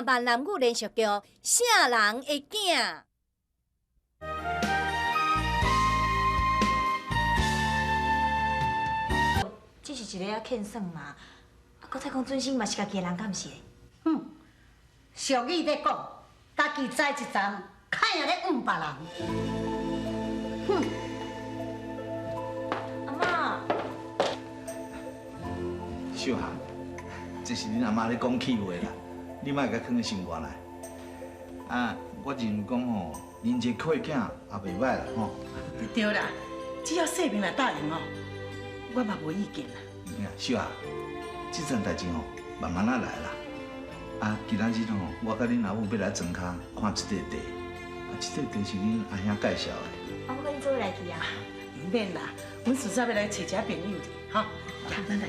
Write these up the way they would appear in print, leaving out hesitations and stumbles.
看闽南语连续剧《啥人的囝》。这是一个仔欠算嘛，啊，阁再讲准生嘛是家己的人，敢毋是？哼，俗语咧讲，家己栽一丛，较会咧怨别人。哼，阿嬷，秀霞，这是恁阿妈咧讲气话啦，你莫共囥佇心肝内。啊，我认为讲吼，恁这契囝也袂歹啦吼。对啦，只要世明若答应哦，我嘛无意见啦。秀霞，这层代志吼，慢慢仔来啦。啊，今仔日吼，我佮恁阿母欲来庄跤看这块地，啊，这块地是恁阿兄介绍的。啊，我佮恁做伙来去啊。毋免啦，阮顺便欲来揣一下朋友者，吼。来，咱来。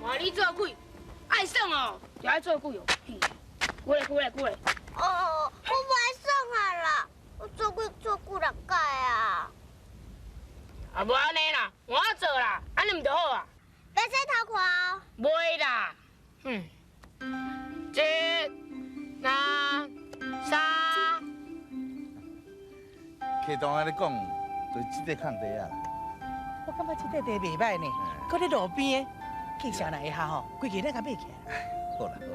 换你做鬼，爱耍哦，就爱做鬼哦。过来，过来，过来。哦，我不爱耍啊啦，我做鬼做久六届啊。啊，无按呢啦，换我做啦，按呢毋就好啊？袂使偷看哦。袂啦，嗯。一、两、三。客东按呢讲，就是这块空地啊。我感觉这块地袂䆀呢，阁咧路边的，计数若会合吼，规家咱共买起来。好啦好啦。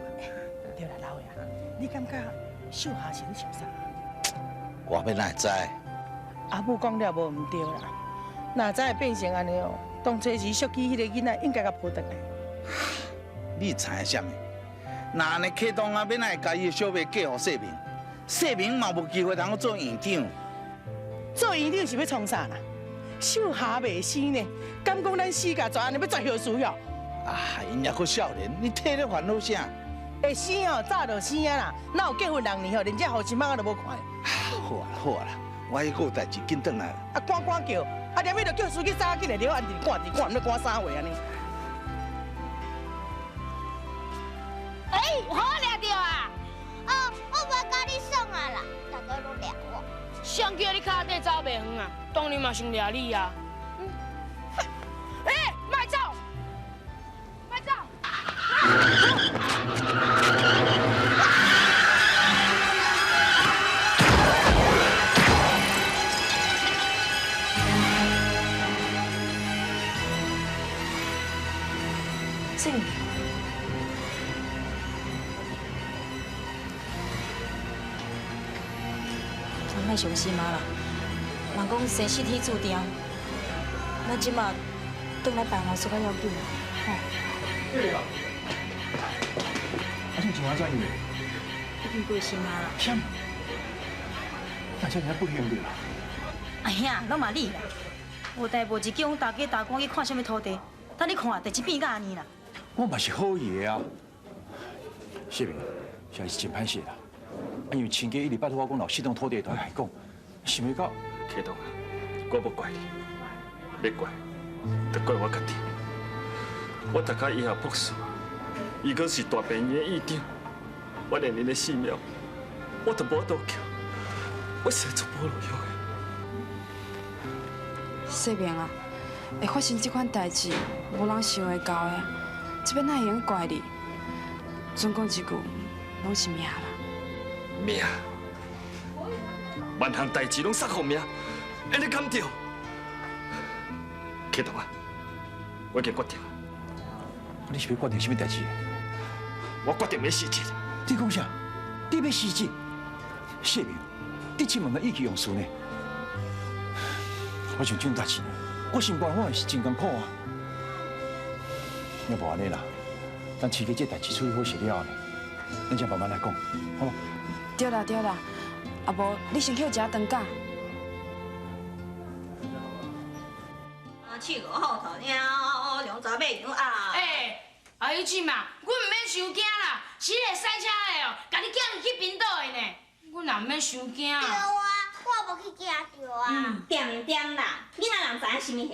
对啦，老爷啊，你感觉秀霞是咧想啥？我欲哪会知？阿母讲了无毋对啦，若知会变成按呢哦，当初时淑姬彼个囡仔应该共抱转来。你知啥物？若按呢启东啊，欲哪会共伊的小妹嫁予世明？世明嘛无机会通去做院长。做院长是欲创啥啦？秀霞袂死呢，敢讲咱死甲全按呢欲绝后事哟？啊，𪜶犹阁少年，你替咧烦恼啥？会生哦，早就生啊啦，哪有结婚6年吼，连这好心仔都无看。好啊好啊啦，我还阁有代志，紧转来。啊，赶赶叫，啊，连尾就叫司机早紧来了，按伫赶伫赶，毋咧赶啥货按呢？哎，予我掠著啊！哦，我无共你耍啊啦，大家拢掠我。谁叫你跤底走袂远啊？当然嘛先掠你啊！哎，莫走，莫走！世明，莫伤心啊啦！人讲生死天注定，咱这马转来办后事较要紧，吼。对啊。啊，这情况怎样？已经过身啊啦。啥？那这尔不幸著啦？阿兄，拢嘛你啦，无代无志叫阮大家大官去看啥物土地，等你看，代志变甲按呢啦。我嘛是好意的啊。世明，实在是真歹势啦。啊，因为亲家一直拜托我讲，若有适当土地，就爱讲，想袂到。启东啊，我无怪你，欲怪，就怪我家己。我读甲医学博士，伊阁是大病院的院长，我连𪜶的性命，我都无法度救，我实在足无路用的。世明啊，会发生这款代志，无人想会到的，这摆哪会用怪你？总讲一句，拢是命啦。命，万项代志拢杀予命，按呢敢对？启东啊，我已经决定。你是欲决定啥物代志？我决定欲辞职。你讲啥？你欲辞职？世明，你这嘛毋意气用事呢？我像这种代志，我心肝我是真艰苦啊。要无按呢啦，等亲家这代志处理好势了后呢，咱再慢慢来讲，好无？对啦对啦，啊无你先去食顿假。七五好头鸟，两十八羊啊！欸，阿姨姊嘛，阮毋免伤惊啦，是彼个赛车的哦，共你载去贫道的呢，阮也毋免伤惊。对啊，我无去惊著啊。嗯，恬恬啦，囡仔人知影啥物货？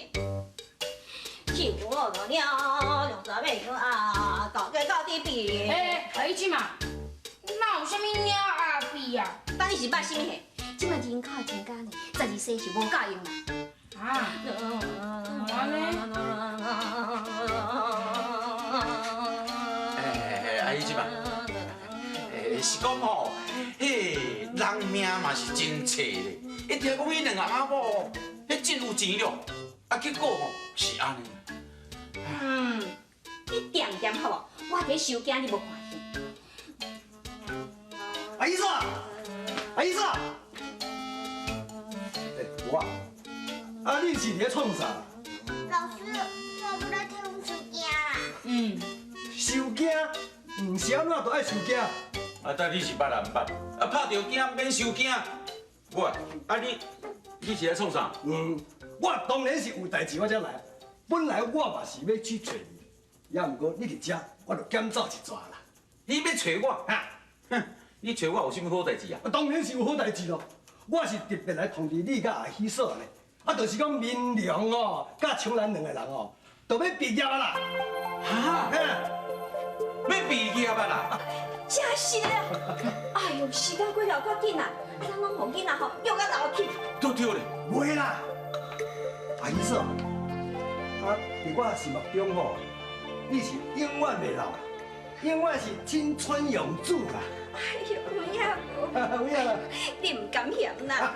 七五好头鸟，两十八羊啊，高低高低比。欸，阿姨姊嘛，哪有啥物鸟鸭鼻啊？到底是捌啥物货？這擺人口增加呢，12歲是無夠用啦。啊？按呢？阿姨這擺，是講吼，彼人命嘛是真脆咧。一聽講彼兩个翁仔某，彼真有錢了，啊，結果吼是按呢。嗯，你恬恬好無？我佇咧收驚，你無看戲。阿姨嫂，阿姨嫂，欸，我，啊，你是佇咧創啥？老師，我欲來替阮收驚啦。嗯，收驚，毋是按怎都愛收驚。啊，但你是捌啊毋捌？啊，拍著驚免收驚。我，啊你是來創啥？嗯，我當然是有代誌我才來。本來我嘛是欲去揣你，也毋過你佇遮，我就減走一逝啦。你欲揣我？哈？哼，你揣我有啥物好代誌啊？當然是有好代誌咯。我是特別來通知你佮阿喜嫂呢。啊，就是講明良哦，佮長蘭兩個人哦，都欲畢業啊啦。哈？欲畢業啊啦？真是啊！哎呦，時間過了夠緊啊！啊，咱攏予囡仔吼約甲老去。對對咧，袂啦，阿姨嫂，啊，佇我心目中吼，你是永遠袂老，永遠是青春永駐啦。哎呦，有影無？有影啦。你毋甘嫌啦？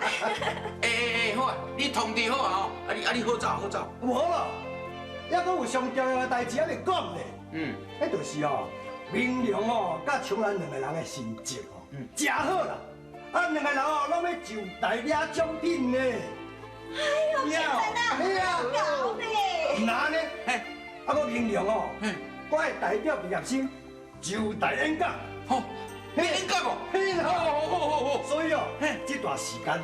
欸，好啊，你通知好啊吼，啊你好走好走。無咯，猶閣有上重要的代誌還袂講咧。嗯。彼就是哦。明良哦，佮長蘭兩個人的成績哦，誠好啦！啊，兩個人哦，攏欲上台領獎品呢。哎呦，真啊！搞呢？哪呢？啊，閣明良哦，我會代表畢業生上台演講。好，你演講哦？嘿，好好好好。所以哦，這段時間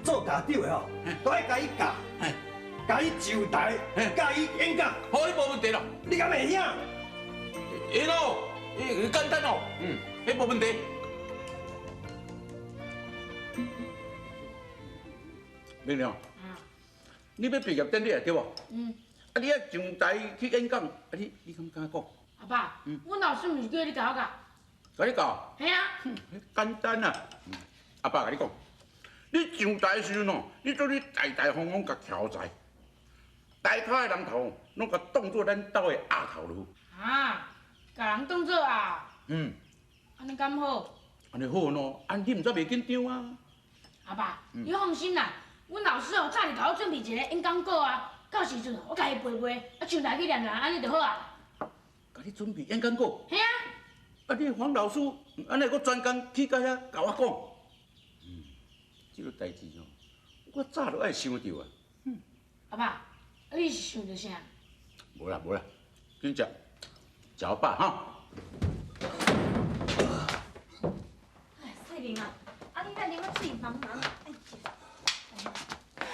做家長的哦，都愛共伊教，共伊上台，共伊演講。好，彼無問題咯。你敢會曉？會咯。欸，簡單哦，嗯，彼無問題。明良，你欲畢業典禮對無？嗯。啊，你愛上台去演講，啊你敢敢講？阿爸，阮老師毋是叫你教我教？共你教？嘿啊。簡單啊，阿爸共你講，你上台的時陣哦，你做你大大方方共徛在，台跤的人頭攏共當做咱兜的額頭就好。啊。共人當做啊？嗯。按呢敢好？按呢好喏，按你毋才袂緊張啊。阿爸，你放心啦，阮老師哦早就共我準備一个演講稿啊，到時陣我共伊背背，啊上台去念念，按呢就好啊。共你準備演講稿？嘿啊。啊，你黃老師按呢閣專工去到遐共我講。嗯，這个代誌哦，我早就愛想著啊。嗯。阿爸，啊你是想著啥？無啦無啦，緊食。食飽哈！哎，世明啊，啊你咱啉仔水茫茫，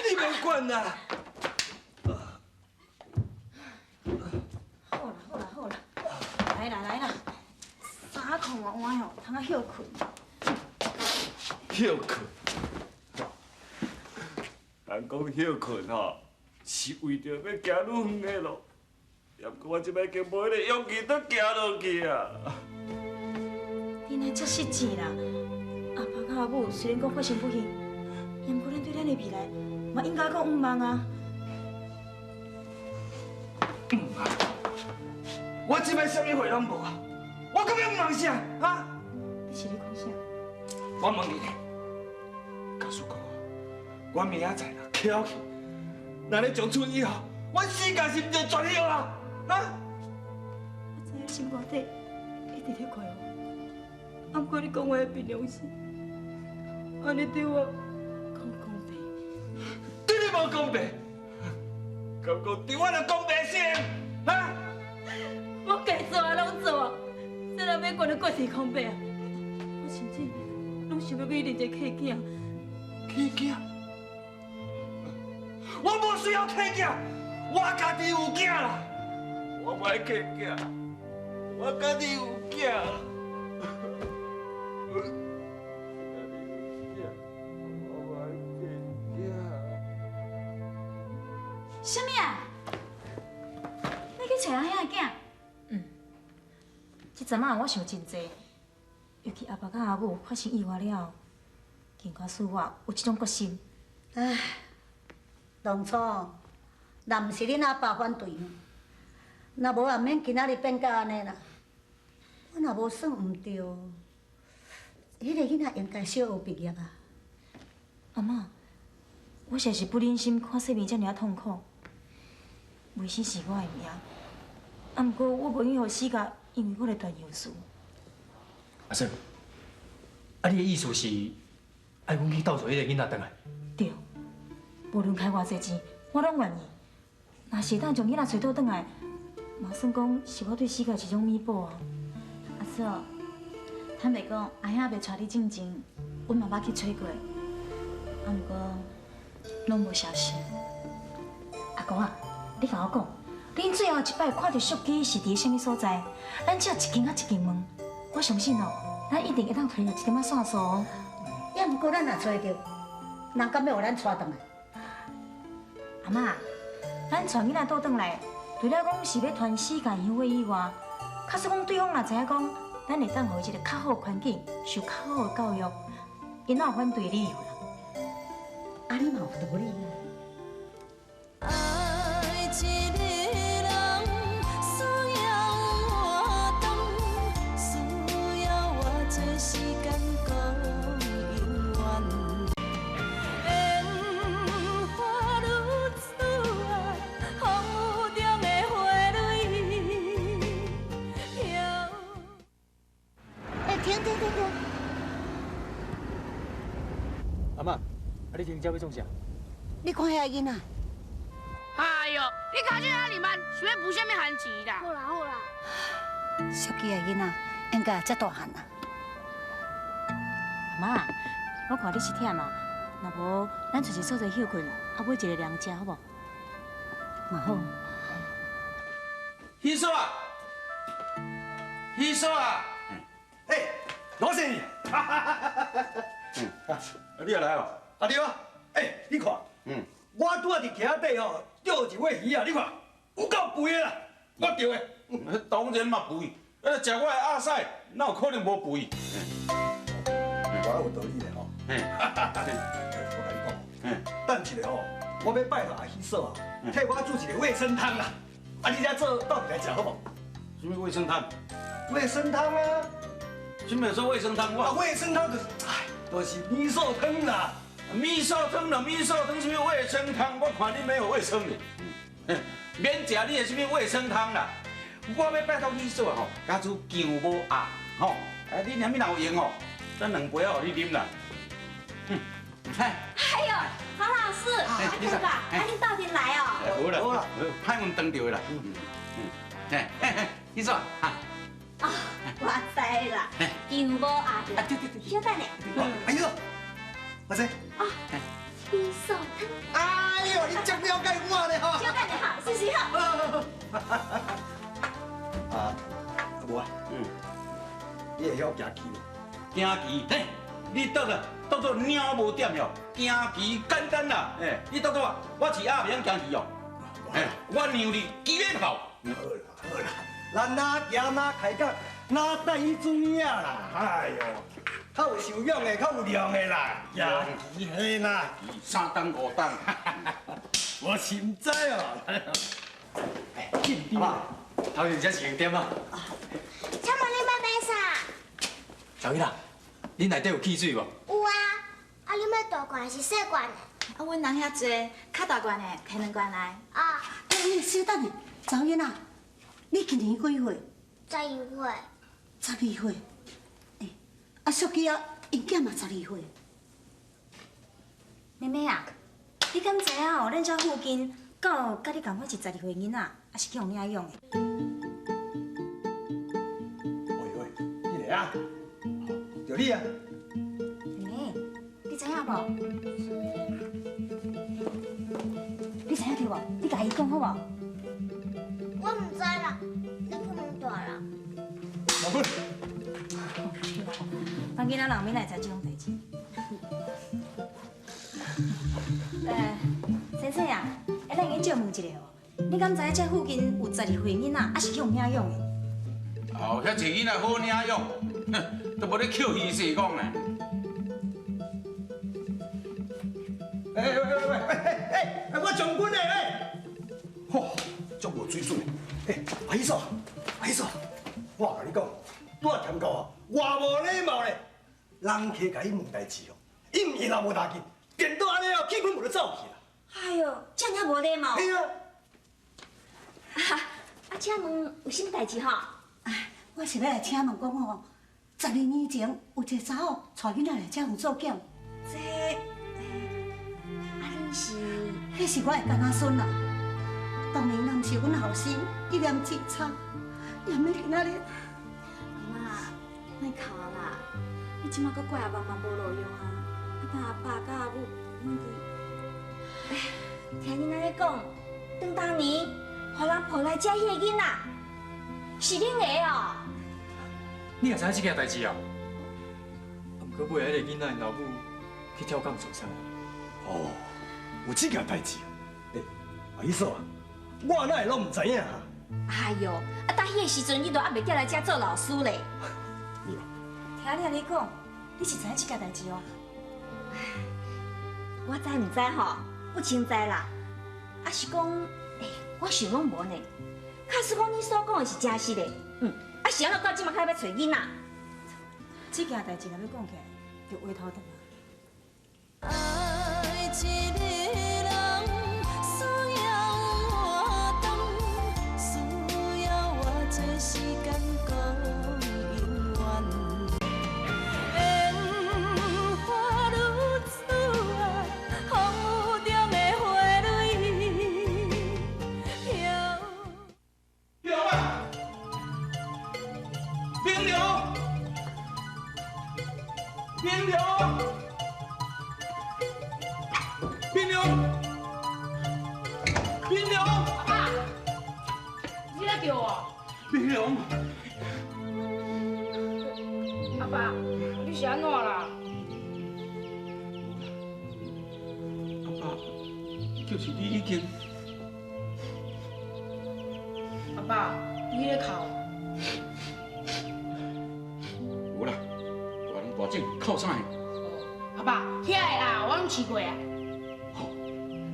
你免管啦。好啦好啦好啦，來啦來啦，衫褲換換吼，通仔歇睏。歇睏。人講歇睏吼，是為著欲行愈遠的路。也毋過我這擺已經無彼个勇氣，閣行落去啊！你哪遮失志啦？阿爸佮阿母雖然講發生不幸，也毋過咱對咱的未來嘛應該閣有望啊！毋望？我這擺啥物貨攏無啊！我閣欲望啥？啊？你是咧講啥？我問你，假使講我明仔載若翘去，若咧從此以後，我世界是毋就絕了啊？啊！我知影心肝底一直咧怪我，啊，毋過你講話的憑良心，按呢對我講公平？對你無公平，敢講對我就公平先？啊！我該做的攏做，這若欲管就管是公平啊！我甚至攏想欲去認一个契囝。契囝？我無需要契囝，我家己有囝啦。我無愛契囝，我家己有囝啦。我無愛契囝。啥物啊？你去揣阿兄的囝？嗯。這陣仔我想真濟，尤其阿爸佮阿母發生意外了後，其假使我有這種決心。唉，當初若毋是恁阿爸反對，若無也免今仔日變甲按呢啦。我若無算毋對，彼个囡仔應該小學畢業啊。阿嬤，我實在是不忍心看世明遮爾仔痛苦。未死是我的命，啊，毋過我無願予死甲，因為我來斷藥事。阿嫂，啊，你的意思是愛阮去鬥找彼个囡仔轉來？對，無論開偌濟錢，我攏願意。若是會當將囡仔揣倒轉來，嘛算講是我對死甲一種彌補啊。阿嫂，坦白講，阿兄袂帶你進前，阮嘛捌去揣過，啊，毋過攏無消息。阿公啊，你共我講，恁最後一擺看著淑姬是佇啥物所在？咱只要一間仔一間問，我相信哦，咱一定會當揣著一點仔線索哦。也毋過咱若揣著，人敢欲予咱帶轉來？阿嬤，咱帶囡仔倒轉來，除了講是欲傳死家香火以外，假使講對方若知影講，咱會當予伊一個較好的環境，受較好的教育，𪜶哪有反對的理由啦？按呢嘛有道理啊。愛一个人需要活動，需要偌濟時間閣永遠。煙花女子啊，風雨中的花蕊飄。欸，停停停停！阿嬤，啊你停這欲創啥？你看遐囡仔。哎呦，你跤手遐爾慢，是欲補啥物番薯啦？好啦好啦。淑姬的囡仔應該也遮大漢啊。阿嬤，我看你是忝啊，若無咱揣一個所在歇睏，啊買一个涼食好無？嘛好。彼嫂啊，彼嫂啊，欸，老先生，啊，你也來哦？啊對啊，欸，你看，我拄仔佇墘仔底吼釣一尾魚啊，你看有夠肥的啦，我釣的。當然嘛肥，食我的鴨屎，哪有可能無肥？我有道理的吼。我共你講，等一下吼，我欲拜託阿彼嫂啊，替我煮一个衛生湯啦。啊，你遮做鬥陣來食好無？啥物衛生湯？衛生湯啊！啥物說衛生湯？啊，衛生湯就是，唉，就是米素湯啦。米素湯啦，米素湯啥物衛生湯？我看你沒有衛生的，免食你的啥物衛生湯啦。我欲拜託彼嫂啊吼，共煮薑母鴨吼。啊，你啥物若有閒吼，咱兩杯仔予你啉啦。哎呦，黃老師，阿哥哥，啊你鬥陣來哦。好啦，好啦，歹運當著的啦。嘿，彼嫂啊。哦，我知啦，薑母鴨。啊對對對。稍等下。哎呦，阿姐。啊，米素湯。哎呦，你真了解我咧吼。稍等下哈，謝謝哈。啊，無啊，你會曉行棋無？行棋，嘿，你倒啦，當做鳥無點哟，行棋簡單啦，嘿，你當做我，我飼鴨袂曉行棋哦，嘿，我讓你幾个跑。好啦好啦，咱哪行哪開講，哪帶伊知影啦？哎呦，較有修養的，較有量的啦，行棋嘿啦，三檔五檔，我是毋知哦。哎，阿媽，頭前才是幾點啊？請問你欲買啥？小囡仔，恁內底有汽水無？有啊，啊你欲大罐還是細罐的？啊，阮人遐濟，較大罐的提兩罐來。啊。欸，稍等下，查某囡仔，你今年幾歲？12歲。12歲。欸，啊，淑姬啊，𪜶囝嘛12歲。妹妹啊，你敢知影哦？咱遮附近敢有佮你仝款是12歲囡仔，也是去予領養的？喂喂，你來啊？就你啊？妹妹，你知影無？你知影對無？你共伊講好無？我毋知啦，你去問大人。老母。咱囡仔人免來知這種代誌。先生啊，咱用借問一下哦，你敢知影這附近有12歲囡仔，也是去予領養的？哦，遐濟囡仔好領養，哼，都無咧抾魚勢講呢。哎喂喂喂哎哎，我将军的哎，吼，足无水准的。哎，阿姨嫂，阿姨嫂，我共你讲，拄仔添到啊，偌无礼貌咧。人客共伊问代志哦，伊毋应也无打紧，颠倒按呢哦，气氛无就走去啦。哎哟，这尔无礼貌。嘿啊。啊，请问有啥物代志吼？我是欲来请问讲吼，12年前有一个查某带囡仔来遮有做检。这，啊，恁是？彼是我的干仔孙啦。当年若毋是阮后生一念之差，也免今仔日。阿妈，莫哭啊啦！你这马阁怪阿爸嘛无路用啊！啊，等阿爸佮阿母，阮伫。哎，听恁按呢讲，当当年，予人抱来遮彼个囡仔，是恁的哦。你也知影这件代志啊？啊，毋过尾仔彼个囡仔𪜶老母去跳港自杀。哦，有这件代志啊？欸，阿姨嫂啊，我哪会拢毋知影啊？哎哟，啊，当彼个时阵，你都犹未调来遮做老师咧。听你按呢讲，你是知影这件代志哦？我知毋知吼？不清知啦。啊是讲，欸，我想拢无呢。假使讲你所讲的是真实的，啊是按怎到这马开欲揣囡仔？这件代志若欲讲起来，就话头长啊。爱一个人需要活动，需要偌济时间阁永远。烟花女子啊，风雨中的花蕊飘。明啊！明良，明良，明良，明良！阿爸，你咧叫我？明良，阿爸，你是按怎啦？阿爸，就是你已经。阿爸，你咧哭？无啦，大人大种哭啥？阿爸，遐个啦，我拢饲过啊。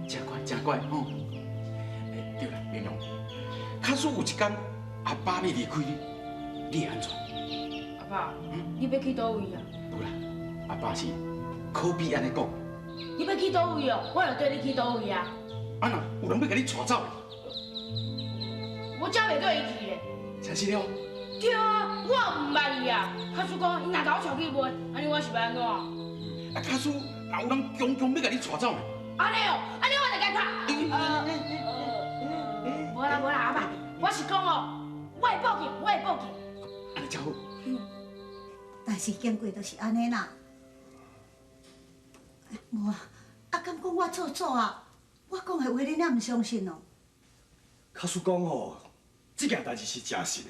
真乖，真乖吼。欸，对啦，明良，假使有一天阿爸欲离开你，你会按怎？阿爸，你欲去佗位啊？无啦，阿爸是可比按呢讲。你欲去佗位哦？我会缀你去佗位啊。啊若有人欲共你带走，我才袂缀伊去咧。真实哦？对啊，我毋捌伊啊。假使讲伊若共我带去卖，按呢我是欲按怎？啊，假使若有人强强欲共你带走呢？按呢哦，按呢我就共拍。无啦无啦，阿爸，我是讲哦，我会报警，我会报警。按呢才好。代志经过就是按呢啦。无啊，啊，敢讲我做主啊？我讲的话你哪毋相信哦？假使讲吼，这件代志是真实的，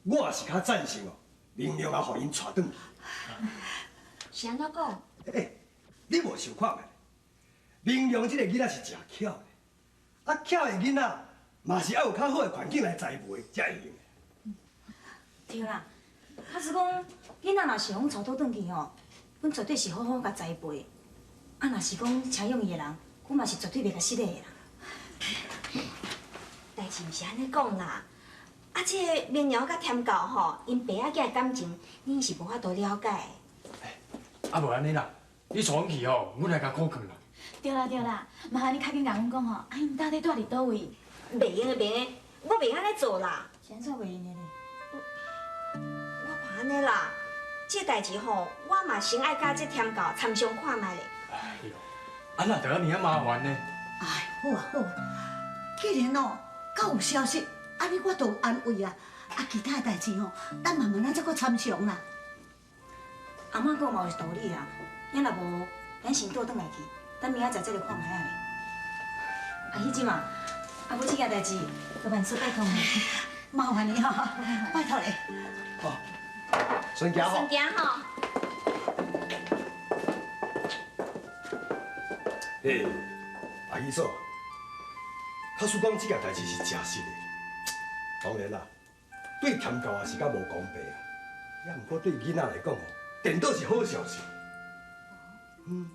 我也是较赞成哦，明良啊，予𪜶带转去。是按怎讲？欸，你无想看觅？明良这个囡仔是诚巧的，啊，巧的囡仔嘛是爱有较好的环境来栽培，才会用的。对啦，假使讲囡仔若是予阮带倒转去吼，阮绝对是好好共栽培。啊，若是讲请养伊的人，阮嘛是绝对袂共失礼的啦。代志毋是按呢讲啦，啊，这个明良佮添教吼，𪜶爸仔囝的感情，恁是无法度了解的。啊，无按呢啦，你带阮去吼，阮来共苦劝啦。对啦对啦，麻烦你较紧共阮讲吼，啊，𪜶到底蹛伫佗位？袂用的，袂用的，我袂按呢做啦。是按怎袂用的呢？我看按呢啦，这代志吼，我嘛先爱佮这添教参详看觅咧。哎哟，啊哪著按呢仔麻烦呢？哎，好啊好啊，既然哦，阁有消息，按呢我就有安慰啊。啊，其他的代志吼，咱慢慢仔再阁参详啦。阿嬷讲嘛有道理啊，咱若无，咱先倒转来去，等明仔载再来看觅仔咧。啊，彼阵嘛，啊，无这件代志，就万事拜托你。麻烦你哈，拜托你。哦，顺行吼。顺行吼。嘿，阿姨嫂，假使讲这件代志是真实的，当然啦，对添教也是较无公平啊。也毋过对囡仔来讲吼，颠倒是好消息。嗯。